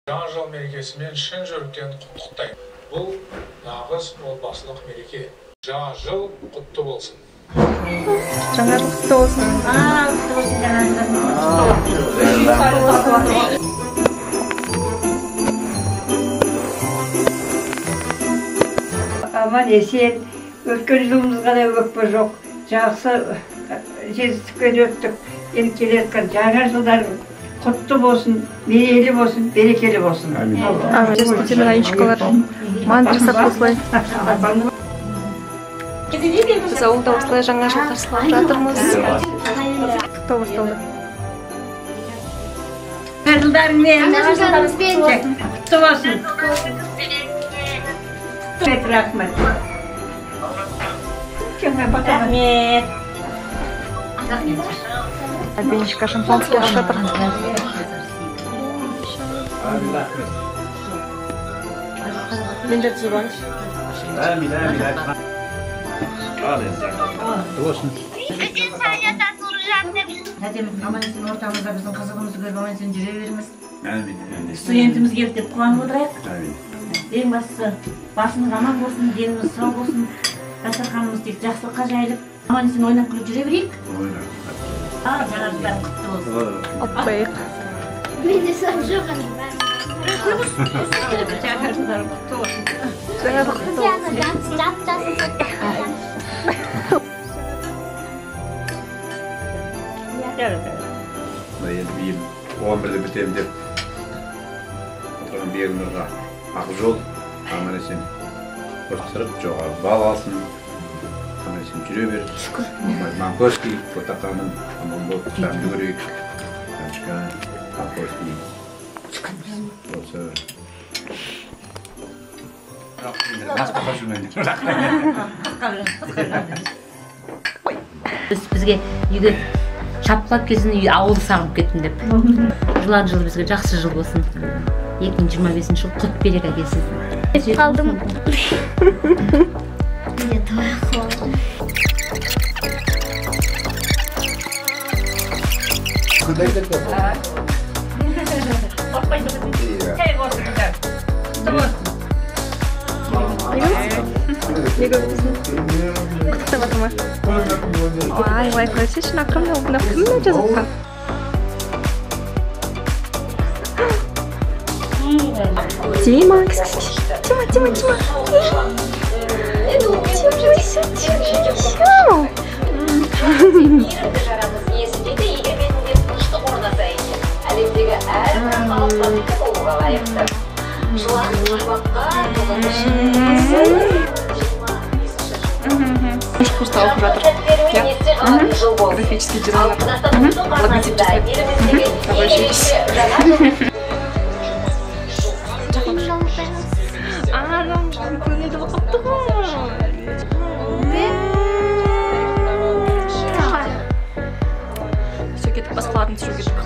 Жаңа жыл мерекесімен шын жүректен құттықтаймын. Бұл нағыз отбасылық мереке. Жаңа жыл құтты болсын. Жаңа жыл құтты болсын. Құтты болсын жаңа жыл. Аман есен, өткен жылымызға да өкпе жоқ. Жақсы жетістікпен өттік. Енді келе жатқан жаңа жылдар құтты болсын, мерейлі болсын, берекелі болсын. Наичкалар мант жасап осылай. Біз ауылда осылай жаңа жыл қарсылап жатырмыз. Құттықтау басталды. Жаңа жылдарыңмен құтты болсын. Рахмет. Рахмет. Бенечка шампанский ашып жатыр. Аман есен ортамызда біздің қызығымызды көріп аман есен жүре беріңіз. Студентіміз келді деп қуанып отырайық. Ең бастысы басымыз аман болсын, деніміз сау болсын, дастарханымыз тек жақсылыққа жайылып, аман есен ойнап күліп жүре берейік. Жаңа жылдар құтты болсын. Алып қояйық. Менде сан жоқ. Жаңа жылдар құтты болсын. Жаңа жыл құтты болсын. Енді биыл 11-де бітемін деп отырған Бернұрға ақ жол, аман есен қосқырып, жоғары бал алсын, аман есен жүре бер. Шүкір. Манкоский, Ботақаным, аман болып, дәмді көрейік. Танчка, Манкоский. Болса. Бізге үйге шапқылап келсін, ауылды сағынып кеттім деп. Жылан жылы бізге жақсы жыл болсын. 2025 жыл құт береке келсін. Қалдым. Менде той қалдым. Не көрдіңіз? Құттықтап жатыр ма? Ай, ой, көрсеші, мына кім мынау кім мынау жазып жатқан? Тима, Тима, Тима, Тима. Тима, Курста оқып жатыр. Графический дизайнер. Логотип жасайды. Көңілді болып қалыпты ғой. Все, кеттік, басқаларын түсіру кеттік.